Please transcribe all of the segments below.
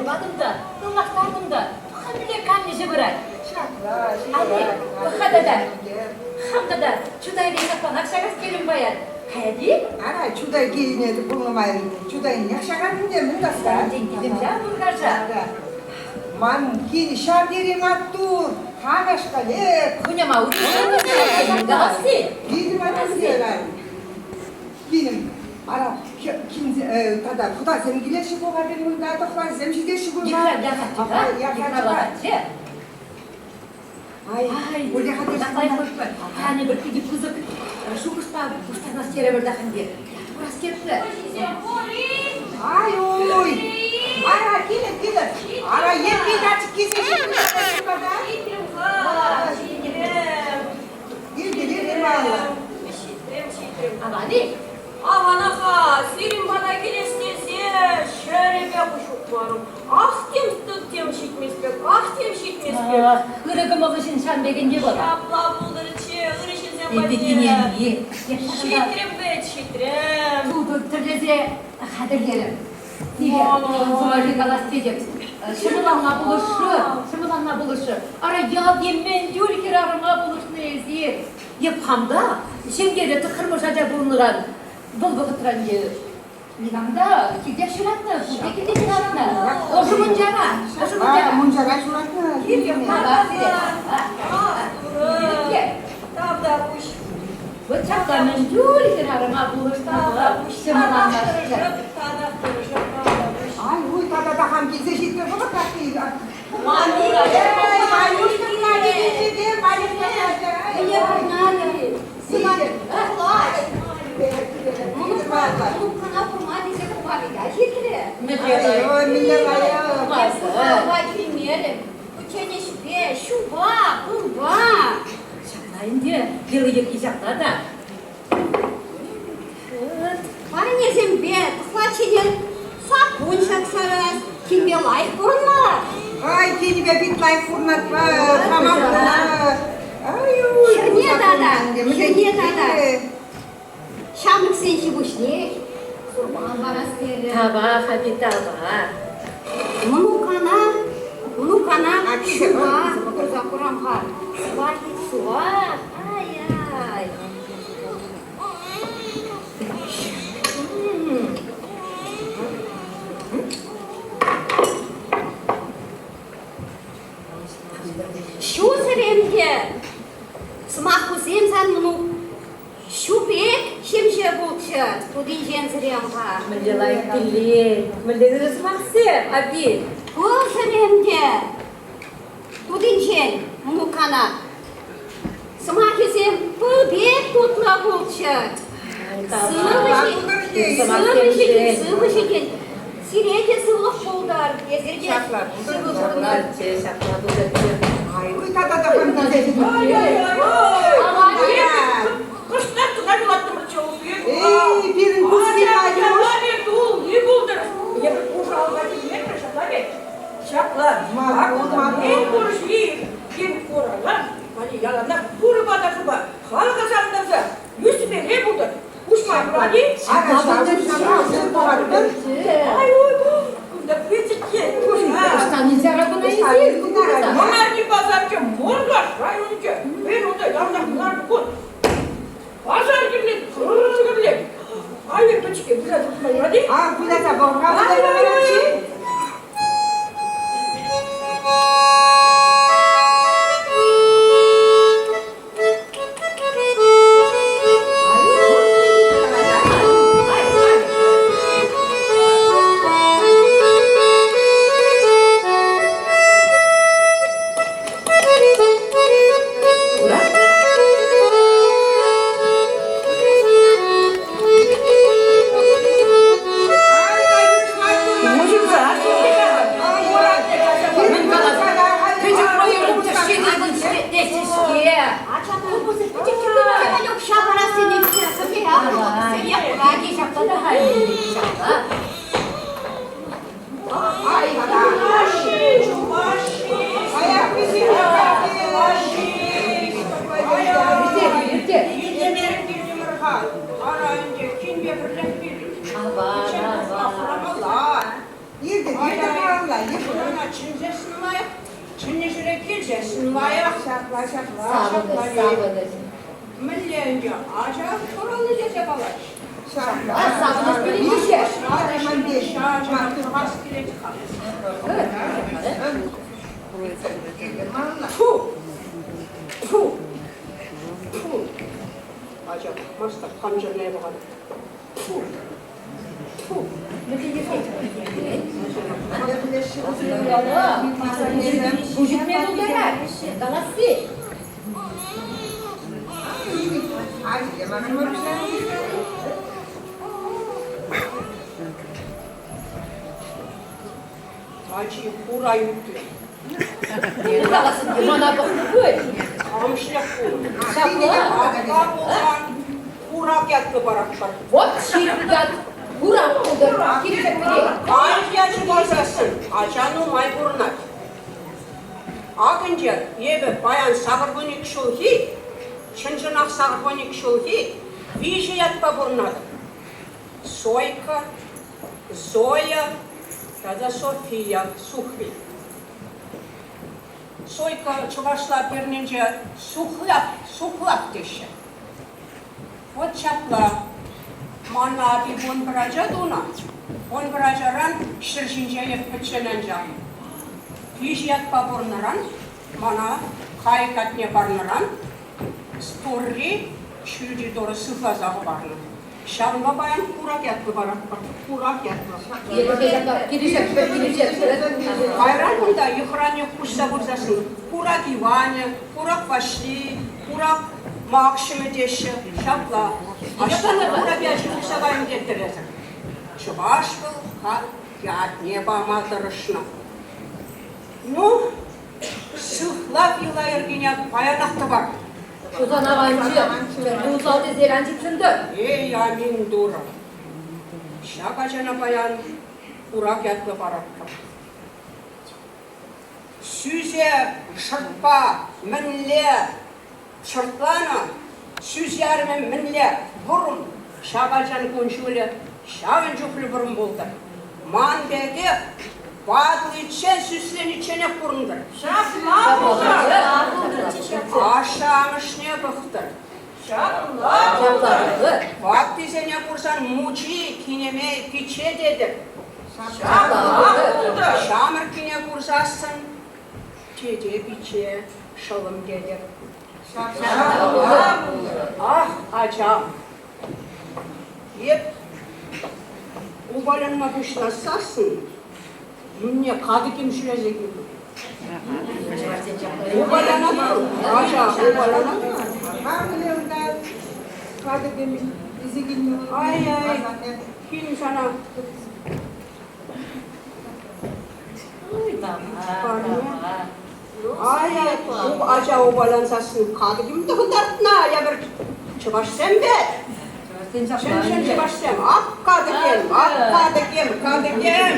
Парне патӑм та, ылмаштартӑм та, пӑха-мӗнле канлӗ ҫывӑрать. Ҫапла, Анне, ҫывӑрать. пӑх-ха тата. Хам тата Чутайри ҫапланах ҫакас терӗм паян. Каять-и? Ара, Чутай килне пулнӑ май Чутайнех ҫакан ӗнтӗ, мӗн таска? Земля Муркаша. Ман кин ҫав тери маттур, хамашкалек. Хуняма каласси. Питӗ маттур, Кинӗм, ара, тата хӑтасем килеҫҫӗ пулма пирӗн унта, тӑхлансем ҫитеҫҫӗ пулма. Йыхравлатчӗ. Ай, Таня, бір питӗ пысӑк шухӑшпа пуҫтарнас терӗмӗр та ӗнтӗ. Курас килчӗ. Ай, ой! Ара, килӗр, килӗр. Ара, епле тачӑк килсе ҫитрӗ тата? Килтӗр, килтӗр малалла. Ҫитрӗм, ҫитрӗм. Аван-и? Аван-ха, сирӗн пата килес тесе ҫӗрӗпе ҫухмарӑм. Ах, тем, тем ҫитмест пек, ах, тем ҫитмест пек. Ырӑ кӑмӑллӑ ҫын ҫам пек ӗнтӗ вӑл. Ҫапла пултӑрччӗ, ырӑ ҫынсем патне. Ҫитрӗм вӗт, ҫитрӗм. Тутӑр тӗрлесе хатӗрлерӗм. Сире сӑмахӗ калас тетӗп. Ҫӑмӑлланма пулӑшрӑр, ҫӑмӑлланма пулӑшрӑр. Ара, ялти мӗн чуль хӗрарӑма пулӑшнӑ эсир. Эп хам та ҫемьере тӑххӑрмӗш ача пулнӑран вӑл вӑхӑтра ӗнтӗ никам та килтех ҫуратнӑ, пурте килте ҫуратнӑ. Ӑшӑ мунчара, ӑшӑ мунчара. Мунчара ҫуратнӑ. Тавтапуҫ. Вӑт ҫапла мӗн чуль хӗрарӑма пулӑшнӑ ҫӑмӑлланмасть. Татах тӑрӑшӑп, тавтапуҫ. Ай, уй, тата та хам килсе ҫитнӗ вӑхӑт Килмерӗм. Кучченеҫпе, ҫупа, пылпа. Ҫапла ӗнтӗ, йӑли-йӗрки ҫапла та. Парнесемпе тӑхлачине саппун ҫаксарас, килме лайӑх пурӑнма. Ай, кинӗпе пит лайӑх пурӑнать. Хама Хӗрне тата, хӗрне тата. Ҫамрӑксен ҫи-пуҫне сурман парас терӗ. Тавах, апи, тавах. Мӑнукана, мӑнукана ҫула курса курам-ха. Сувах, сувах, ай-ай. Ҫу сӗремте сӑмахусем сан мӑнук ҫу пек ҫемҫе пулччӑр, тутинчен сӗрем-ха. Мӗнле лайӑх пиллет, мӗнле ырӑ сӑмахсем, апи. Пыл сӗремте тутинчен мӑнукана Сӑмахӗсем пыл пек тутлӑ пулччӑр. Сывӑ ҫитӗн, сывӑ ҫитӗн. Сире те сывлӑх пултӑр. Эсир те сывӑ пурӑнӑр. Ҫапла пултӑрччӗ. Ай, тата та Кӑштах кӑна юлаттӑмӑрччӗ. Эй, пирӗн куски Тулли пултӑр. Эпир пушалла килмерӗмӗр, ҫапла пек. Ҫапла. Мӗн пур-ши, тем куралан Вали яланах турӑпа та шупа, халӑха савӑнтарса ӳсмелле пултӑр. Уҫма юрать-и? Ай-ой, кунта пӗчӗкке. Ӑҫтан илсе кӑна илсе? Мӑнарни пасарчӗ Муркаш районӗнче. Пӗр унта яланах ларнӑ кун. Пасар кирлет, кӑр кирлет. Ай, пӗчӗкке выляса пӑхма юрать-и? А, выляса пӑх-ха, выляса Малалла, Хӑнана чӗнсессӗн лайӑх, чӗннӗ ҫӗре килсессӗн лайӑх. Ҫапла, ҫапла. Савӑнӑҫ, савӑнӑҫ. Мӗнле ӗнтӗ ача ҫуралнӑ тесе калаҫ. Ҫапла. Савӑнӑҫ пирӗн Ҫавӑн килет-ха. Фу! Фу! Фу! Ача пӑхмастӑп, хам чӗрне пӑхатӑп. Фу! Фу! Пуҫӑтме пултарать. Каласси. Ачи хура ӳкрӗ. Мана пӑхнӑ пуль. Амӑшне Ҫапла. Апла пулсан курак ятлӑ паратпӑр. Вот ҫирӗп ят. Курак пултӑр. Килсе кӗрет. Кайӑк ячӗ парсассӑн ача нумай пурӑнать. Ак ӗнтӗ эпӗ паян 81 ҫулхи, чӑн-чӑнах 81 ҫулхи виҫӗ ятпа пурӑнатӑп. Сойка, Зоя тата София Сухви. Сойка чӑвашла пӳрнинче сухлак, сухлак теҫҫӗ. Вот ҫапла. Мана апи 11 ача тунӑ. 11 ачаран ҫӗр ҫинче эп пӗччен анчах. Виҫ ятпа пурӑннӑран мана кайӑк ятне парнӑран Турри ҫӳлти Турӑ сыхласа хӑварнӑ. Ҫавӑнпа паян Курак ятлӑ паратпӑр. Курак ятлӑ. Кайран кунта йӑхран йӑх куҫса пырсассӑн Курак Иванӗ, Курак Ваҫли, Курак Макҫӑмӗ теҫҫӗ. Ҫапла. Аҫтан Курак ячӗ тухса кайнӑ теттӗр эсӗ? Чӑваш вӑл ятне пама тӑрӑшнӑ. Ну, сыхлав йӑла-йӗркине паянах тӑвар. Тусан аванччӗ, усал тесе ан ҫитсӗнтӗр. Эй, амин турӑ. Ҫак ачана паян Курак ятлӑ паратпӑр. Сӳсе шӑртпа мӗнле шӑртланӑ, сӳс ярӑмӗ мӗнле вӑрӑм, ҫак ачан кун-ҫулӗ ҫавӑн чухлӗ вӑрӑм пултӑр. Ман пекех ватӑличчен сӳсленичченех пурӑнтӑр. Ҫапла пултӑр. Ашшӗ-амӑшне пӑхтӑр. Ҫапла пултӑр. Ваттисене курсан мучи, кинемей, пичче тетӗп. Ҫапла пултӑр. Ҫамрӑккине курсассӑн тете, пичче, шӑллӑм тетӗп. Ҫапла пултӑр. Ах, ачам, эп упаленма пуҫласассӑн юнне катӑким ҫӳресе килнӗ. Упалянатӑр, ача, упалянатӑр. Ай-ай, кин сана. Ай-ай, ача упалансассӑн катӑким тӑхӑнтартнӑ, евӗр чӑвашсем пек. Чӑн-чӑн чӑвашсем. Ак катӑкем, ак катӑкем, катӑкем.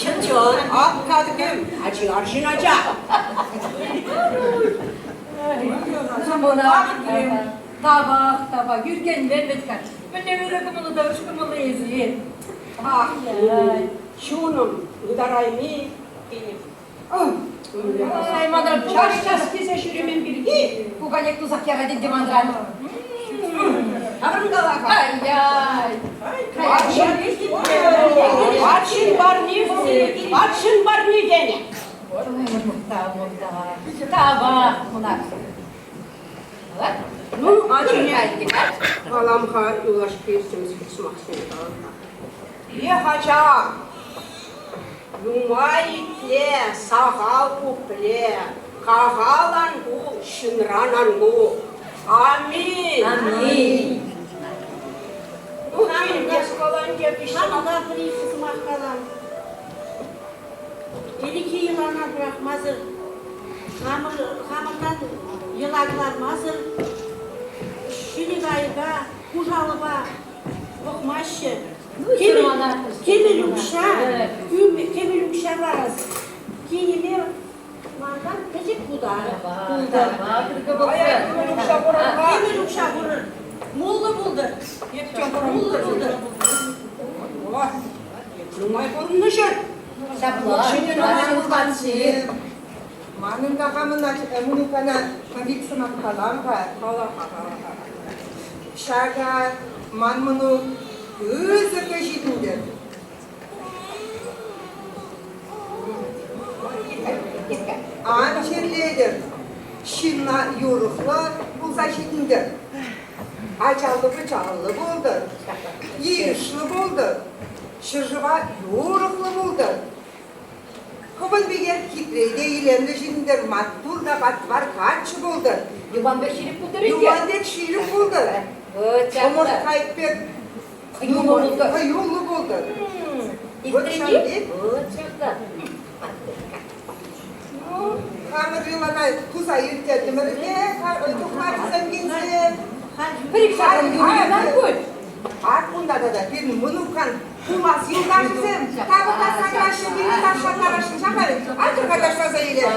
Чӑн-чӑн. Ак катӑкем. Ачи арҫын ача. Тавах, тавах, ӳркенмен вӗт-ха. Мӗнле ырӑ кӑмӑллӑ та ӑш кӑмӑллӑ эсир. Ах, чунӑм ытарайми Ай, мана час-час килсе ҫӳремен пирки пуканек тусах ярать ӗнтӗ манран. Таврӑнкала-ха. Ай-яй. Патшин парни, патшин парни тенӗ. Мухтав, мухтав. Тавах, мӑнак. Ну, ачине калам-ха юлашки сӑмахсене калам-ха. Эх, ача, нумай итле, сахал пупле, кахал ан пул, ҫынран ан кул. Аминь. Аминь. Ну, килте школанте Хамӑра пӗр-ик сӑмах калам. Ӗлӗкхи йӑлана пӑрахмасӑр, хамӑртан йӑла кӑлармасӑр ҫӗнӗ кайӑка хуҫалӑха пӑхмаҫҫӗ. Кӗмӗл укҫа, кӗмӗл укҫа парас. Кинӗме мантан пӗчӗк тутар пултӑр. Кӗмӗл укҫа пурӑр-ха. Кӗмӗл укҫа пурӑр. Муллӑ пултӑр. Муллӑ пултӑр. Нумай пурӑннӑ ҫӗр. Ҫапла, патши. Манӑн та хамӑн мӑнукана пӗр-ик сӑмах калам-ха. Кала-ха, кала-ха. Ҫакӑ ман мӑнук пысӑк ӗҫ ӗнтӗ. Ан чирлетӗр, ҫынна юрӑхлӑ пулса ҫитӗнтӗр. Ачаллӑ-пӑчаллӑ пултӑр, йышлӑ пултӑр, ҫӗршыва юрӑхлӑ пултӑр. Хӑвӑн пекех хитре те илемлӗ ҫитӗнтӗр, маттур та патвар каччӑ пултӑр. Юман пек ҫирӗп пултӑр ӗнтӗ. Юман пек ҫирӗп пултӑр. Ӑмӑрт кайӑк пек Хӑюллӑ пултӑр. Хӑюллӑ пултӑр. Вот ҫав пек. Вот ҫапла. Ну, хамӑр йӑлана туса ирттертӗмӗр те, тухмачсем килсе. Пӗр-ик ҫаврӑм юрӑ пуль. Ак кунта тата пирӗн мӑнукан пулас юлташӗсем тапӑртатса тӑраҫҫӗ, пире ташлаттараҫҫӗ. Ҫапла айтӑр-ха ташласа илер.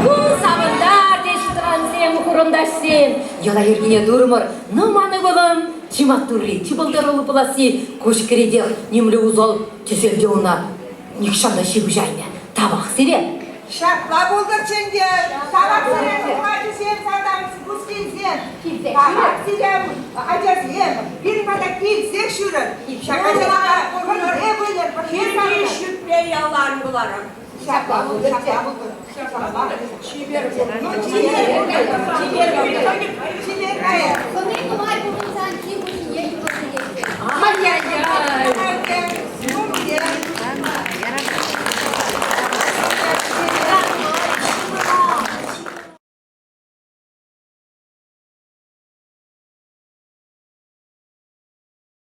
Ку савӑнтарчӗҫ тӑвансем, хурӑнташсем. Йӑла-йӗркене турӑмӑр. Ну, ман ывӑлӑм, чи маттурри, чи пултаруллӑ пуласси куҫ кӗретех нимле усал тӗсел те ӑна нихҫан та ҫыпӑҫаймӗ. Тавах сире. Ҫапла пултӑрччӗ ӗнтӗ. Тавах сире, ачасем, тата пускилсем. Тавах сире, ачасем. Пирӗн пата килсех ҫӳрӗр. Ҫак ачана пӗрле выльӑр, пӗрле Килти ҫӳпре ялан кӑларӑр. Ҫапла пултӑр, ҫапла пултӑр. Ҫапла. Чипер пултӑр. Ну, чипер пултӑр. Чипер пултӑр. Чипер кайӑр. Хӑни нумай пурӑнсан кил хуҫине юрласа Ай-яй-яй!